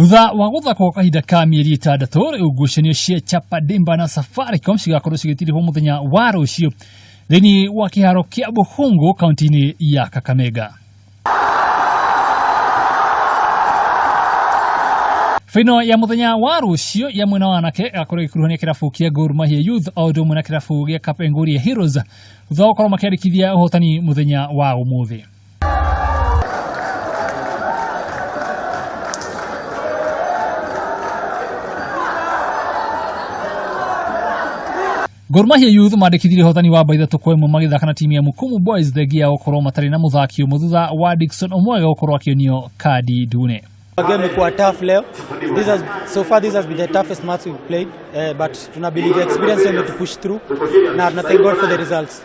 Thutha wa gũthakwo kahinda ka mĩeri 6, rĩu ngucanio cia Chapa Dimba na Safaricom cigakorwo cigĩtirihwo mũthenya wa rũciũ thĩinĩ wa kĩharo kĩa Bukhungu kaunti-inĩ ya Kakamega. Faino ya mũthenya wa rũciũ ya mwena wa anake ĩgakorwo ĩgĩkuruhania kĩrabu kĩa Gor Mahia Youth o ũndũ ũmwe na kĩrabu gĩa Kapenguria Heroes thutha wa gũkorwo makĩandĩkithia ũhotani mũthenya wa ũmũthĩ. Gor Mahia Youth mandĩkithirie ũhotani wa 3-1 magĩthaka na timu ya Mukumu Boys thengia ya gũkorwo matarĩ na mũthaki ũmwe thutha wa Dickson Omwega gũkorwo akĩonio kandi ndune. Game imekuwa tough leo. So far this has been the toughest match we've played, but tuna believe experience to push through. Na tuna thank God for the results.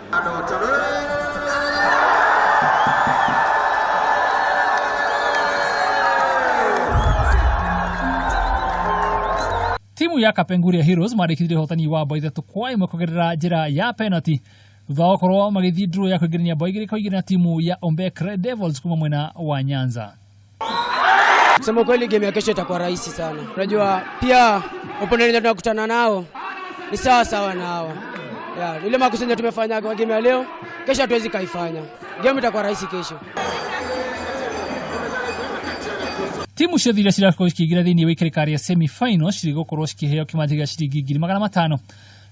Timu ya Kapenguria Heroes mandĩkithirie ũhotani wa 3-1 kũgerera njĩra ya penalty thutha wa gũkorwo magĩthiĩ draw ya kũingĩrania 2-2 na timu ya Ombek Red Devils kuma mwena wa Nyanza. Kusema kweli game ya kesho itakuwa rahisi sana. Unajua pia opponent tunakutana nao ni sawa sawa na hawa. Yeah, ile makosa yenye tumefanya kwa game ya leo, kesho hatuwezi kaifanya. Game itakuwa rahisi kesho. Timu ciothe iria cirakorwo cikĩingĩra thĩinĩ wa ikereka rĩa semi-final cirĩgũkorwo cikĩheo kĩmanjĩka gĩa ciringi 500,000.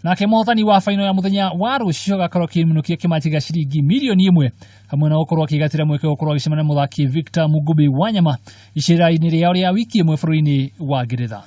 Nake mũhotani wa final ya mũthenya wa rũciũ agakorwo akĩminũkia kĩmanjĩka gĩa ciringi 1,000,000 hamwe na gũkorwo akĩgatĩra mweke wa gũkorwo agĩcemania na mũthaki Victor Mugubi Wanyama icera-inĩ rĩao rĩa wiki ĩmwe bũrũri-inĩ wa Ngeretha.